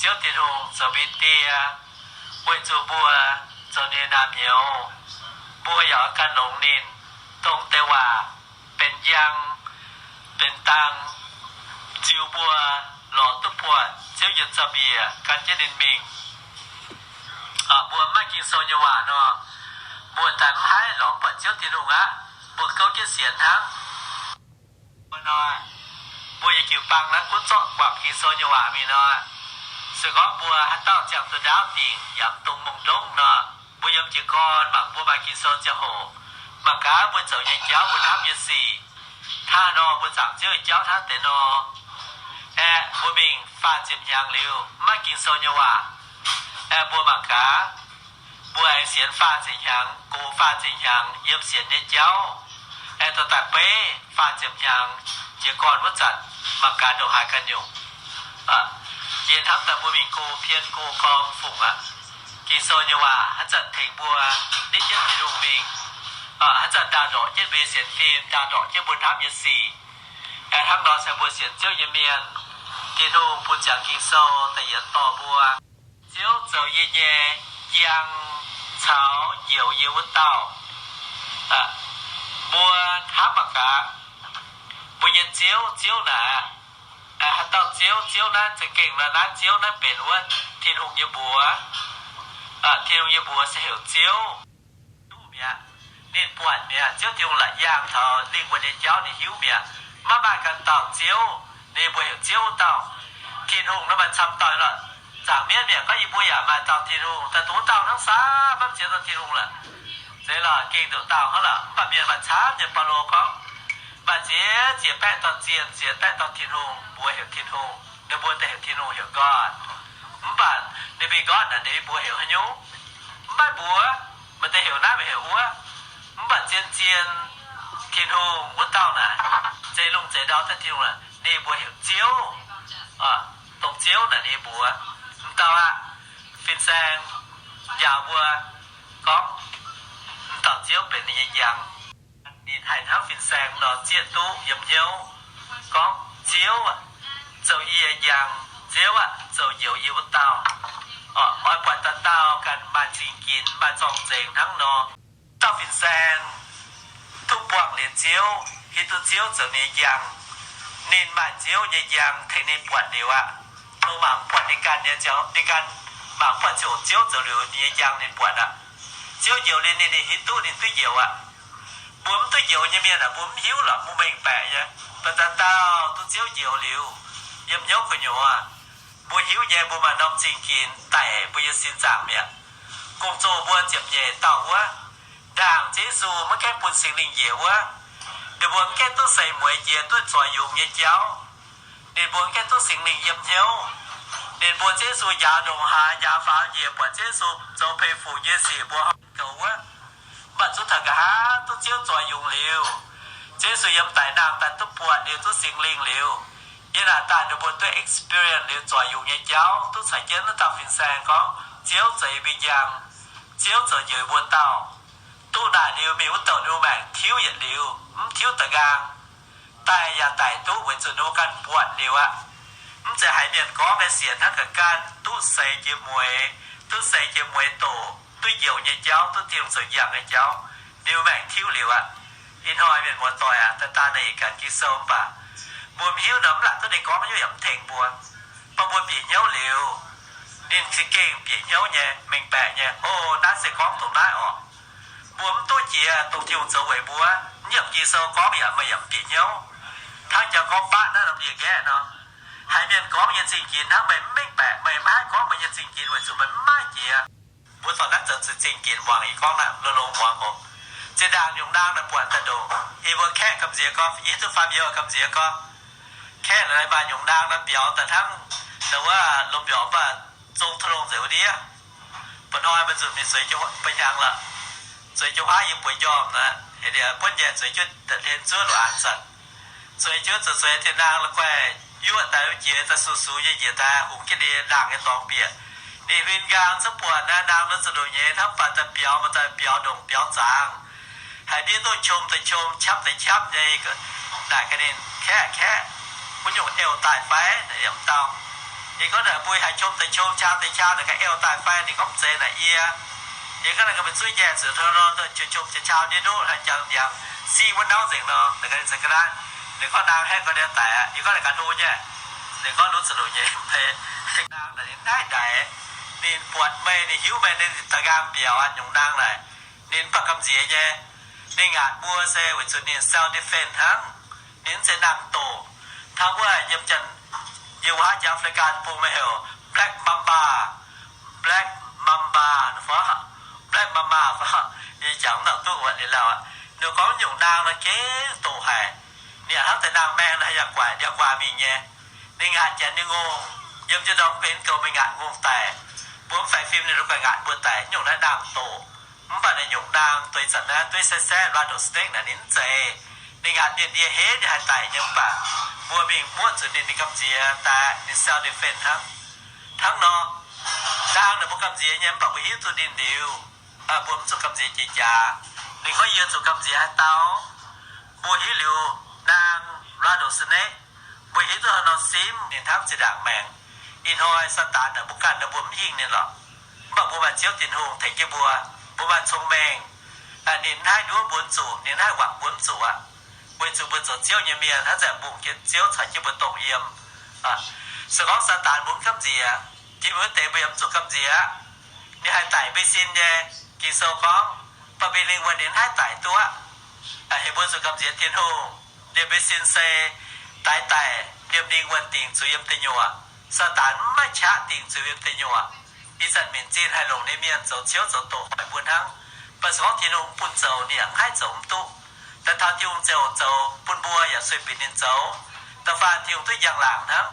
Ziouv Tin-Hungh zoux mbuo nyei Die, weic zuqc mbuo zoux ninh nyei naamh nyouz, mbuo yaac oix gan longx ninh, dongh deix waac benx njang, benx dang, ziux mbuo lorz duqv buatc Ziouv yietc za'biec gan jienv ninh mingh. Mbuo mv maaih Ging-Sou nyei waac nor, mbuo daaih mv haih lorz buatc Ziouv Tin-Hungh aqv. Mbuo gouv jienv sienx hnangv. Mbuo nor, mbuo nyei jiu-baang naaiv gunv zorqv guangc Ging-Sou nyei waac mingh nor, se gorngv mbuo haaix dauh ziangh duqv ndaauv dingc yaac mv dungx mongh ndongv nor, mbuo yiem jiez gorn mangc mbuo maaih Ging-Sou ziangh hoc, mangc gaax mbuo zoux nyei jauv, mbuo hnamv nyei sic, hnangv haaix nor mbuo zaangc Ziouv nyei jauv hnangv deix nor. Aeqv, mbuo mingh faah ziepc hnyangx liuz, mv maaih Ging-Sou nyei waac. Aeqv, mbuo mangc gaax, mbuo aengx sienx faah ziepc hnyangx, gox faah ziepc hnyangx yiem sienx nyei jauv. Aeqv, dorh daaih beiv faah ziepc hnyangx jiez gorn wuov zanc, mangc gaax ndongc haaix ganh nyungc. Yie hnamv daaih mbuo mingh go pien go gorm fungc aqv. Ging-Sou nyei waac haaix zanc tengx mbuo nitv jienv Tin-Hungh mingh, haaix zanc ndaauh ndorqc jienv mbuo nyei sienx fim, ndaauh ndorqc jienv mbuo hnamv nyei sic. Aeqv, hnangv nor se mbuo sienx Ziouv nyei mienh, Tin-Hungh bun ziangx Ging-Sou daaih yietc dorh mbuo. Ziouv zoux yie nyei njang caux njoux yie wuov dauh. Mbuo hnamv mangc gaax, mbuo nyei Ziouv, Ziouv naaic, haaix dauh Ziouv? Ziouv naaiv za'gengh nor, naaiv Ziouv naaiv benx wuov Tin-Hungh nyei mbuox. Tin-Hungh nyei mbuox se heuc Ziouv. Duqv mi'aqv. Ninh buatc mi'aqv. Ziouv Tin-Hungh la'yangh taux lingh wuonh nyei jauv ninh hiuv mi'aqv. Maiv maaih ganh dauh Ziouv, ninh mbuo heuc Ziouv wuov dauh. Tin-Hungh naaiv maaih camv dauh lorqc. Zaangc mienv mienh gorngv yie mbuo yaac maaih dauh Tin-Hungh, daaih duqv dauh hnangv saah, maiv zeiz dauh Tin-Hungh lorqc. Zeiz lorqc, gengh nduqc dauh hnangv lorqc. Mv baac mienh maaih camv nyei, Baulo gorngv, maaih ziex ziex baeqv dauh zien, ziex baeqv dauh Tin-Hungh, mbuox heuc Tin-Hungh, ninh mbuo daaih heuc Tin-Hungh heuc God. Mv baac ninh mbuo God naaic, ninh mbuo heuc haaix nyungc? Mv maaih mbuox, maaih deix heuc naaiv, maaih heuc wuov. Mv baac zien-zien Tin-Hungh wuov dauh naaic, zeix lungh zeix ndau daaih Tin-Hungh naaic, ninh mbuo heuc Ziouv. Dongh Ziouv naaic ninh mbuox. Mv dauh aqv, fin-saeng njaaux mbuo gorngv, mv dauh Ziouv benx ninh nyei njang. Ninh haih hnangv fin-saeng nor zieqv duqv yiem hnyouv gorngv, Ziouv aah, zoux yie njang. Ziouv aah, zoux njoux yie wuov dauh. Oix buatc dauh dauh ganh maaih zingh ginx, maaih zorng-zengx hnangv nor. Dauh fin-saeng duqv buangh liuz Ziouv, hiuv duqv Ziouv zoux ninh nyei njang. Ninh maaih Ziouv nyei njang tengx ninh buatc liuz aqv. Dongh mangc buatc ninh ganh nyei ziangh, ninh ganh mangc buatc ziouc Ziouv zoux liuz ninh nyei njang ninh buatc aqv. Ziouv njoux liuz ninh, ninh hiuv duqv ninh duqv njoux aqv. Mbuo mv duqv njoux nyei mienh aah, mbuo mv hiuv lorqc, mbuo mengh baeqc nyei. Mv baac dauh dauh duqv Ziouv njoux liuz, yiem hnyouv gu'nyuoz, mbuo hiuv nyei mbuo maaih norm zingh ginx daic mbuo nyei sin zaangc mi'aqv. Gong-zoh mbuo ziepc nyeic dauh wuov, ndaangc Ziouv Yesu maiv gaengh bun Singx Lingh njiec wuov, ninh mbuo mv gaengh duqv seix mueiz jiex duqv zoix yungz nyei jauv. Ninh mbuo mv gaengh duqv Singx Lingh yiem hnyouv. Ninh mbuo Ziouv Yesu njaaux ndongc haaix, njaaux faaux njiec, buatc Ziouv Yesu zoux peix fuc nyei sic mbuo goux wuov. Mv baac zungv taux nqa'haav duqv Ziouv zoix yungz liuz, Ziouv Yesu yiem daic nangh daaih duqv buatc liuz duqv Singx Lingh liuz, yie naaic daaih ninh mbuo duqv experience liuz zoix yungz nyei jauv, duqv caux jienv wuov dauh fin-saeng gorngv, Ziouv zoux yie mbuo njang, Ziouv zoux njoux mbuo dauh. Duqv naaic liuz mingh wuov douc ninh mbuo maengc tiuv yietc liuz, mv tiuv da'nqaang. Daic yaac daic duqv weic zuqc ninh mbuo ganh buatc liuz aqv. Mv zeiz haiz mienh gorngv nyei sienx hnangv ga'ganh duqv seix jiex mueiz, duqv seix jiex mueiz doqc, duqv njoux nyei jauv, duqv Tin-Hungh zoux njang nyei jauv, liuz maengc tiuv liuz aqv. Ih hnoi mienh muoz-doic aac, daaih daan naaic yietc ganh Ging-Sou mv baac mbuo mv hiuv nor mv latc duqv ninh gorngv, yaac mv tengx mbuo. Mv baac mbuo bieqc hnyouv liuz, ninh za'gengh bieqc hnyouv nyei, mengh baeqc nyei, o, naaiv se gorngv dongh naaiv oc. Mbuo mv duqv jiex dongh Tin-Hungh zoux weic mbuo. Mv yiemc Ging-Sou gorngv yaac meih yaac mv bieqc hnyouv. Hnangv jangx gorngv baqv naaiv norm ndie-nqaeqv nor, haiz mienh gorngv nyei zingh ginx hnangv meih mv mengh baeqc, meih maiv haih gorngv meih nyei zingh ginx weic zuqc meih mv maaih jiex. Mbuo zorqv naaiv zoux zingh ginx muangx, yie gorngv naaiv longx-longx muangx oc. Zinh ndaangc nyungc naang naaiv buatc daaih ndoqc, yie mbuo kaeqv gamh nziex gorngv, yie duqv faam youz gamh nziex gorngv, kaeqv la'maah nyungc naang naaiv biaux daaih hnangv, wuov lomh mbiorngz mv baac zong taux longx nzengc wuov ndiev. Mba'hnoi maiv zuqc mingh zueiz jiouv, mba'hnyangx lorqc, zueiz jiouv haav yie bueix njormh naaiv, buonv njaeh zueiz jiouv da'hlen zuov loz-aanx zanc. Zueiz jiouv zoux zueiz, tien naang la'guaih yuoqv daaih wuov jiex daaih sux-sux nyei njiec daaih hungx jienv ninh laangh nyei dorngx bieqc. Ninh huin nqaang cuotv buonc naaiv, naang nor zuqc ndoqc nyei hnangv baac daaih biaux, maaih daaih biaux ndongc biaux zaangc. Haiz ndiev ndoqv qom daaih qom, qapv daaih qapv nyei. Naaic gaax ninh, kaeqv, kaeqv, wuov nyungc eu daaih fai? Yaac mv dau. Ninh gorngv naaic mbuo haih qom deix qom, qau deix qau, naaic ga'elv daaih fai? Ninh gorngv mv zeiz naaic yie. Yie gorngv naaic ga'mingh zuov njaih zuqc hnoi nor, zuqc qom qom qau qau ndiev ndoqv, haih jangx ndiangx siqv wuov nauv nzengc nor, naaic ga'naaiv. Ninh gorngv naang haeqv ga'naaiv daic aqv. Yie gorngv naaic ga'hlo nyei. Ninh gorngv lunx zuqc lunx nyei. Naang naaic ninh naaiv ndaix, ninh buatc meih, ninh hiuv meih, ninh da'nqaang biaux aqv. Nyungc naang naaic ninh mv baac gamh nziex nyei. Ninh ngaatc mbuo se weic zuqc ninh self defense hnangv. Ninh mv zeiz naang-doqc. Hnangv wuov yiem janx, yiem wuov haav jangx Africa bung meih heuc black mamba, black mamba fai black mama fai, yie jangx mv nangc duqv wuov liuz lauh aqv. Ninh gorngv nyungc naang nor gengh doqc haic. Ninh hnangv deix naang maeng nor, yaac guaaic ndiangx-guaax mingh nyei. Ninh ngaatc janx nyei ngongh, yiem jienv ndorm benx goux mingh ngaatc ngongh daic. Mbuo mv faix fim ninh la'guaih ngaatc mbuo daic. Nyungc naaiv naang-doqc. Mv baac naaiv nyungc naang dueiv zanc naaiv dueiv saeqv-saeqv rattlesnake naaic ninh mv zeiz. Ninh ngaatc mienh ndie henv ninh haih daic nyei, mv baac mbuo mingh muoqv zuqc ninh, ninh gamh nziex daaih, ninh self defense hnangv. Hnangv nor, naang naaic mbuo gamh nziex nyei, mv baac mbuo hiuv duqv ninh liuz, mbuo mv zuqc gamh nziex jiex jaax. Ninh gorngv yie zuqc gamh nziex haaix dauh? Mbuo hiuv liuz naang rattlesnake, mbuo hiuv duqv haaix nor simv ninh hnangv zinh ndaangc maengc. Ih hnoi Saadaan naaic mbuo ganh naaic mbuo mv hingh ninh lorqc. Mv baac mbuo maaih Ziouv Tin-Hungh tengx jienv mbuo, mbuo maaih cong-mengh. Ninh mv haih nduov mbuo mv zuqc, ninh mv haih wangc mbuo mv zuqc aqv. Weic zuqc mbuo zoux Ziouv nyei mienh hnangv, zaengc mbungh jienv Ziouv caux jienv mbuo dongh yiem. Se gorngv Saadaan mbuo mv gamh nziex, jiex mingh wuov deix mbuo yaac mv zuqc gamh nziex aqv. Ninh haih daic mbuo sin nyei. Ging-Sou gorngv, baac mbuo lingh wuonh ninh mv haih daic duqv aqv. Heuc mbuo zuqc gamh nziex Tin-Hungh, liemh mbuo sin se daix daic liemh lingh wuonh dingc zuiz yiem deic nyuoqc. Saadaan mv maaih qaqv dingc zuiz yiem deic nyuoqc. Ih zanc minc zinh haih longc ninh mienh zoux ciouv zoux doqc hoic mbuo hnangv. Mv baac se gorngv Tin-Hungh mv bun zoux, ninh yaac mv haih zoux mv duqv. Daaih taux Tin-Hungh ziouc zoux bun mbuo yaac sueih bieqc ninh zoux. Da'faanh Tin-Hungh duqv njang-laangc hnangv,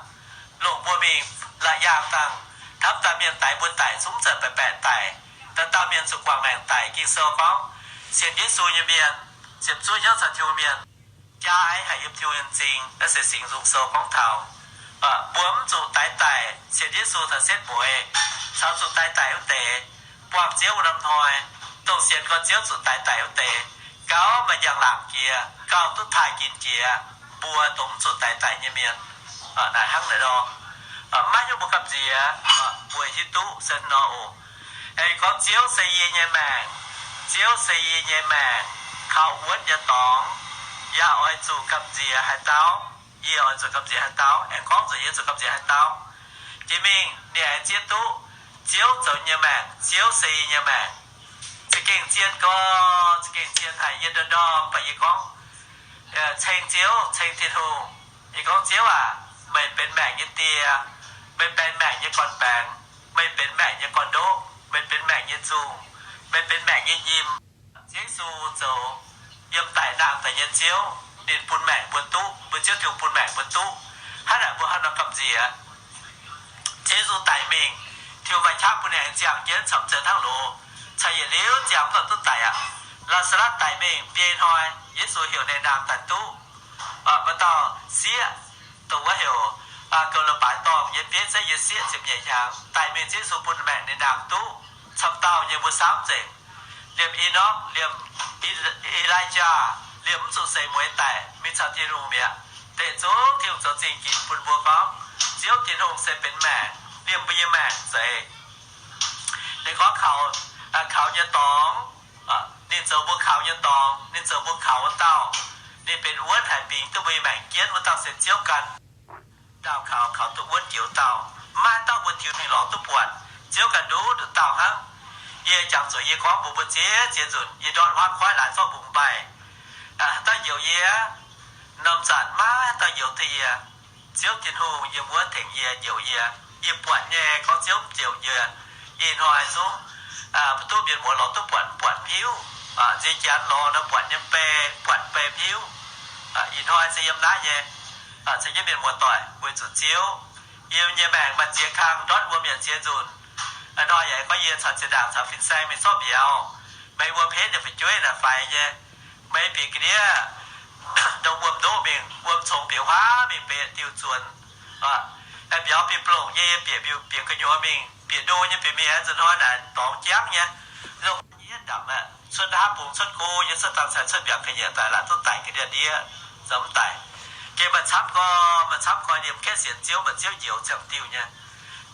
longc mbuo mingh la'yaangh dangh, hnamv daaih mienh daix mbuo daic zungv zanc baeqc baeqc daic, daaih dauh mienh zuqc guangc maengc daic. Ging-Sou gorngv, sienx Yesu nyei mienh, ziepc zuoqv hnyouv caux Tin-Hungh mienh, jaa haic yiem Tin-Hungh nyei m'zing. Naaiv se Singx Nzung Sou gorngv taux mbuo mv zuqc daix daic, sienx Yesu taux setv mueiz, caux zuqc daix daic wuov deix, buangh Ziouv wuov norm hnoi, dongh sienx gorx Ziouv zuqc daix daic wuov deix, gauh maaih njang-laangc jiex, gauh duqv taaih ginx jiex mbuo dongh mv zuqc daix daic nyei mienh. Naaiv hnangv naaiv nor, maiv hiuv mbuo gamh nziex, mbuo hiuv duqv se nor oc. Aengx gorngv Ziouv se yie nyei maengc, Ziouv se yie nyei maengc, kaux wuonv nyei dorngx, yaac oix zuqc gamh nziex haaix dauh? Yie oix zuqc gamh nziex haaix dauh? Aengx gorngv zuqc yie zuqc gamh nziex haaix dauh? Jiex mingh ninh aengx zieqv duqv Ziouv zoux nyei maengc, Ziouv se yie nyei maengc. Za'gengh zien gorx, za'gengh zien haic. Yie ndorm-ndorm mv baac yie gorngv, ceng Ziouv, ceng Tin-Hungh. Yie gorngv, Ziouv aac, meih benx maengc nyei Die. Meih benx maengc nyei gorn-baengx. Meih benx maengc nyei gorn-ndoqv. Meih benx maengc nyei nzungh. Meih benx maengc nyei nyim. Ziouv Yesu zoux yiem daic nangh daaih nyei Ziouv, ninh bun maengc mbuo duqv, mbuo Ziouv Tin-Hungh bun maengc mbuo duqv. Hnangv naaic mbuo hnangv nor gamh nziex. Ziouv Yesu daic mingh, Tin-Hungh maaih qaqv bun ninh aengx ziangh jienv camv zeiz hnangv loz, caux yietc liuz ziangh mv baac duqv daic aqv. Laa^saa^latv daic mingh biei hnoi, Yesu heuc ninh nangh daaih duqv. Maaih dauh sieqv, dongh wuov heuc Ga'la'baaic Dorngh nyei bieiv zeiv nyei sieqv ziepc nyeic hnyangx daic mingh, Ziouv Yesu bun maengc ninh nangh duqv camv dauh nyei mbuo samv nzengc. Liemh Enokv, liemh E^li^yaa, liemh mv zuqc seix mueiz daic mingh caux Tin-Hungh mi'aqv. Deix zungv Tin-Hungh zoux zingh ginx bun mbuo gorngv Ziouv Tin-Hungh se benx maengc, liemh mbuo nyei maengc zeiz. Ninh gorngv kaux, kaux nyei dorngx, ninh zoux mbuo kaux nyei dorngx, ninh zoux mbuo kaux wuov dauh. Ninh benx wuonv haic bingx duqv mbuo nyei maengc jienv wuov dauh se Ziouv ganh. Dauh kaux, kaux duqv wuonv jiex wuov dauh. Maiv dauh mbuo tiux mingh lorz duqv buatc, Ziouv ganh nduqc nduqc dauh hnangv. Yie jangx zuqc yie gorngv mbuox mbuo ziex ziex nzunc, yie ndortv huaamv koiv laaix zorqv mbungx mbaih. Dauh njoux yie, norm zanc maiv dauh njoux duqv yie. Ziouv Tin-Hungh yiem wuov tengx yie, njoux yie. Yie buatc nyei gorngv Ziouv njoux yie. Ih hnoi zungv maiv duqv mienh muoz lorz duqv buatc, buatc mv hiuv. Nziex janx lorz nor buatc nyei bei, buatc bei mv hiuv. Ih hnoi se yiem naaiv nyei, caux jienv mienh muoz-doic weic zuqc Ziouv, yie nyei maengc maaih ziex kang ndortv wuom yaac ziex nzunc. Ih hnoi yaac gorngv yie caux zinh ndaangc caux fin-saeng mingh zorqv mbiauz. Meih wuom henv yaac fu'jueiv naaic faix nyei. Meih bieqc ga'ndiev ndongh wuom ndoqv mingh, wuom congx bieqc huaav mingh, bieqc diuh zuonx. Mbiauz bieqc blongc nyei, yie bieqc, bieqc gu'nyuoz mingh, bieqc ndo nyei, bieqc mingh nzunc hnoi naaic dorngx jangv nyei. Longc yie ndamc cuotv haav bung cuotv go nyei, cuotv dangh cai cuotv mbiaangc ga'nyiec daaih, laaix duqv daic ga'ndiev ndiev, zoux mv daic. Gengh maaih camv gorx, maaih camv gorx liemh gaeqv sienx Ziouv, maaih Ziouv njoux ziangh diuh nyei.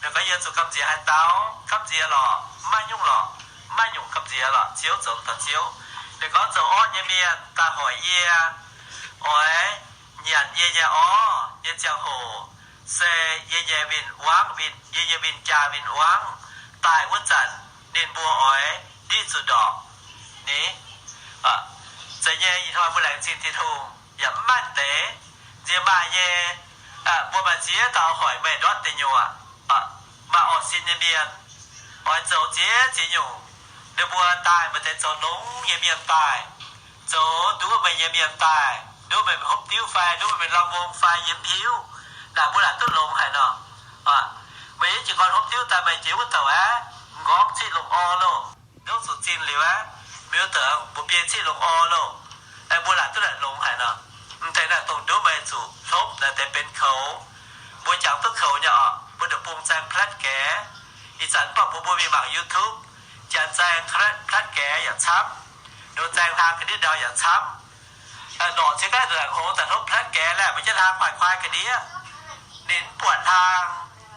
Ninh gorngv, yie zuqc gamh nziex haaix dauh? Gamh nziex lorqc, maiv nyungc lorqc, maiv nyungc gamh nziex lorqc, Ziouv zoux taux Ziouv. Ninh gorngv zoux orqv nyei mienh daaih hoic yie, oix nyanc yie nyei orv nyei ziangh hoc, se yie nyei win-wangv, win, yie nyei win-jaa win-wangv daaih wuov zanc, ninh mbuo oix ndiqv zuqc ndorpc. Ni, zeiz nyei, ih hnoi mbuo laengz zingh Tin-Hungh yaac mv maaih deix nziex maaih nyei. Mbuo maaih ziex dauh hoic meih ndortv deic nyuoqc, maaih orqv sin nyei mienh, oix zoux ziex ziex nyungc. Ninh mbuo daaih maaih deix zoux longx nyei mienh daaih, zoux nduov meih nyei mienh daaih, nduov meih hopv diuv fai nduov meih lamh mbong fai yie mv hiuv. Naaic mbuo laaic duqv longx haic nor. Meih jiez gorn hopv diuv daaih meih jiex wuov douc aqv, m'nqorngv ziqv longc orv loh. Ndoqv zuqc zingh liuz aqv, miuc douc mbuo biei ziqv longc orv loh. Mbuo laaic duqv naaic longx haic nor. M'deix naaic dongh nduov meih zuqc hlopv naaic deix benx koux. Mbuo jangx duqv koux nyei orqc, mbuo ndongc bung zaeng plat gaeqv. Ih zanc mv baac mbuo mbuo mingh mangc YouTube, janx zaeng plat gaeqv yaac camv, nduov zaeng hlang ga'ndiev ndau yaac camv. Norqc cingx daaih nduqc laengc hngongx daaih hlopv plat gaeqv laeh, mbuo jienv hlang kuaaiv kuaaiv ga'ndiev. Ninh mv buatc hlang,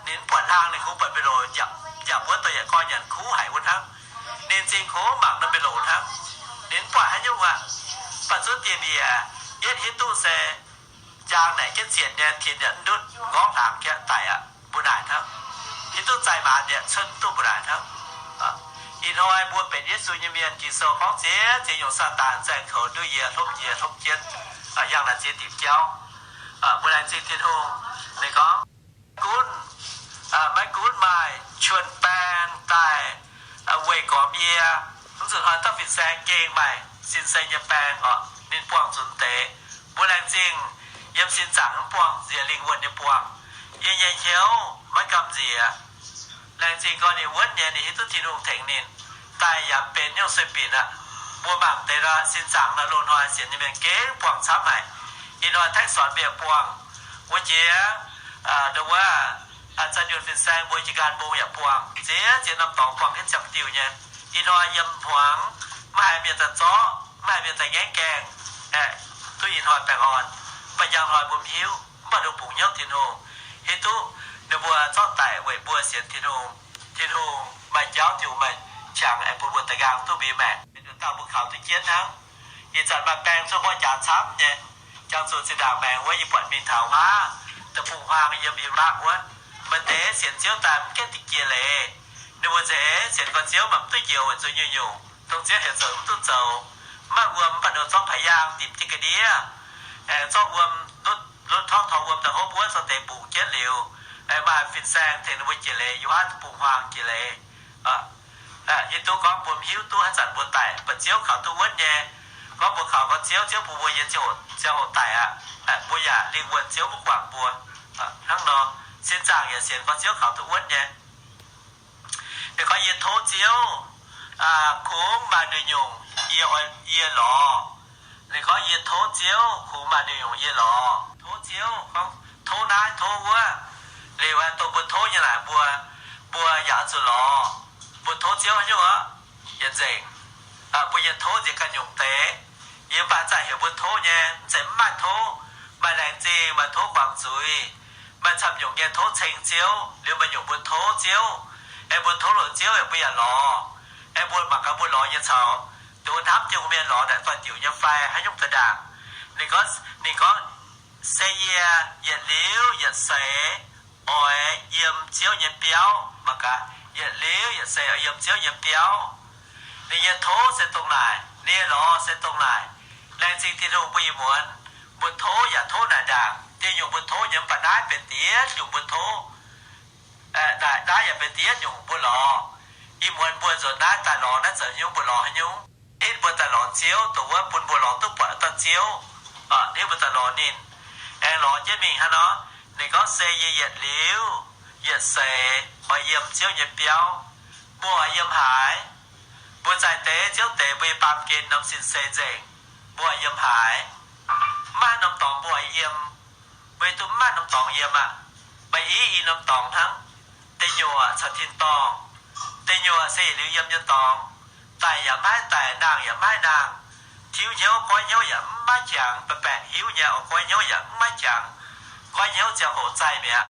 ninh mv buatc hlang, ninh kungx buatc mbiv loc njaapc, njaapc wuov douh yietc gorn nyanc kuv haic wuov hnangv. Ninh zingh kungx mangc norm mbiv loc hnangv. Ninh mv buatc haaix nyungc aqv. Mv baac zuov dieh mbiec, yietv hiuv duqv se jaang naaic jienv zietc nyei, tin yaac mv ndutv, m'nqorngv hnaangx jienv daic aqv. Mbuo naaic hnangv. Hiuv duqv zaih maanz yaac cuotv duqv mbuo naaic hnangv. Ih hnoi mbuo benx Yesu nyei mienh, Ging-Sou gorngv ziex ziex nyungc Saadaan zaeng koux nduov yie, hlopv yie, hlopv jienv, yangh naaic ziex diuc jauv. Mbuo laengz zingh Tin-Hungh. Ninh gorngv, gunv, maiv gunv maaih quan baeng daaih weih gormx yie, mv zuqc hnoi dauh fin-saeng gengh maaih sin-sei nyei baeng orqc, ninh buangh zunc deix. Mbuo laengz zingh yiem sin zaangc mv buangh nziex lingh wuonh nyei buangh. Yie nyei hnyouv maiv gamh nziex. Laengz zingh gorngv ninh wuonv nyei, ninh hiuv duqv Tin-Hungh tengx ninh daaih yaac benx nyungc sueih binc aqv. Mbuo mangc deix nor, sin zaangc nor loz-hnoi sienx nyei mienh gengh buangh camv haic. Ih hnoi Taiv Suonx mbuo yaac buangh. Wuov jiex, ndongc wuov, Zanh Yunh fin-saeng mbuo jiex Nqaan Mbong yaac buangh. Ziex ziex norm dorngx buangh jienv ziangh diuh nyei. Ih hnoi yiem hmuangx maiv haiz mienh daaih zorqv, maiv haiz mienh daaih ngaengv gaengh, duqv ih hnoi baengh orn. Mv baac njang hnoi mbuo mv hiuv, mv baac ndongc bungx hnyouv Tin-Hungh, hiuv duqv ninh mbuo zorqv daic weic mbuo sienx Tin-Hungh. Tin-Hungh maaih jauv, Tin-Hungh maaih qangx aengx bun mbuo da'nqaang duqv mbiuz maengc. Nduqc dauh mbuo kaux duqv jienv hnangv. Ih zanc maaih baeng cuotv huov jaax camv nyei, jangx zuqc zinh ndaangc maengx wuov yie buatc mingh taux haav, deic-bung-huaang yiem Iraq wuov, maaih deix sienx Ziouv daaih mv gaengh duqv jiex leiz. Ninh mbuo nzengc sienx gorx Ziouv mv baac mv duqv njoux weic zuqc nyungc-nyungc, dongh Ziouv heuc zoux mv duqv zoux. Mv maaih wuom, mv baac ninh zorqv paaix yaang dimc jienv ga'ndiev, aengx zorqv wuom, lotv torngv torngx wuom daaih hopv wuov, zorqv deix mbungx jienv liuz, aengx maaih fin-saeng tengx ninh mbuo jiex leiz, yiem haav deic-bung-huaang jiex leiz. Yie duqv gorngv mbuo mv hiuv duqv haaix zanc mbuo daic, mv baac Ziouv kaux duqv wuonv nyei. Gorngv mbuo kaux gorx Ziouv, Ziouv bun mbuo yiem ziangh hoc daic aqv. Mbuo yaac lingh wuonh Ziouv mv guangc mbuo. Hnangv nor, sin zaangc yaac sienx gorx Ziouv kaux duqv wuonv nyei. Ninh gorngv, yie tov Ziouv, kungx maaih nduqc nyungc yie, yie lorz. Ninh gorngv, yie tov Ziouv, kungx maaih nduqc nyungc yie lorz. Tov Ziouv, gorngv tov naaiv tov wuov. Liuz aeqv, dongh mbuo tov nyei naaic mbuo, mbuo yaac oix zuqc lorz. Mbuo tov Ziouv haaix nyungc aqv? Yietc nzengc. Mbuo nyei tov nziex ganh nyungc deix. Yie mv baac zaqc heuc mbuo tov nyei, mv zeiz mv maaih tov. Maaih laengz zingh, maaih tov guangc zuiz, maaih camv nyungc nyei tov ceng Ziouv. Liuz maaih nyungc mbuo tov Ziouv, aengx mbuo tov loz Ziouv aengx mbuo yaac lorz. Aengx mbuo mangc gaax mbuo lorz nyei caux dongh hnamv Tin-Hungh mienh lorz naaic doix-diuc nyei fai haaix nyungc daaih ndaangc. Ninh gorngv, ninh gorngv, se yie yietc liuz yietc seix oix yiem Ziouv nyei biauv. Mangc gaax, yietc liuz yietc seix oix yiem Ziouv nyei biauv. Ninh nyei tov se dongh naaic, ninh nyei lorz se dongh naaic. Laengz zingh Tin-Hungh mbuo ih muonz, mbuo tov yaac tov naaic ndaangc. Dieh nyungc mbuo tov nyei mv baac naaiv benx diev nyungc mbuo tov. Naaiv yaac benx diev nyungc mbuo lorz. Ih muonz mbuo nzuonx naaiv daaih lorz naaiv zoux haaix nyungc, mbuo lorz haaix nyungc? Hitv mbuo daaih lorz Ziouv, dongh wuov bun mbuo lorz duqv buatc dauh Ziouv. Hitv mbuo daaih lorz ninh, aengx lorz jienv mingh hnangv nor. Ninh gorngv, se yie yietc liuz yietc seix oix yiem Ziouv nyei biauv. Mbuo oix yiem haaix? Mbuo zaaih deix Ziouv deix, mbuo nyei baamh gen norm sin-seix nzengc. Mbuo oix yiem haaix? Mv maaih norm dorngx mbuo oix yiem. Weic zuqc mv maaih norm dorngx yiem aqv. Maaih i, i norm dorngx hnangv. Deic nyuoqc caux tin-dorngh. Deic nyuoqc se yietc liuz yiem nyei dorngx. Daic yaac mv haih daic, nangh yaac mv haih nangh. Tiuv hnyouv goiv hnyouv yaac mv maaih qangx. Baeqc baeqc hiuv nyei oix goiv hnyouv yaac mv maaih qangx. Goiv hnyouv ziangh hoc zaih mi'aqv.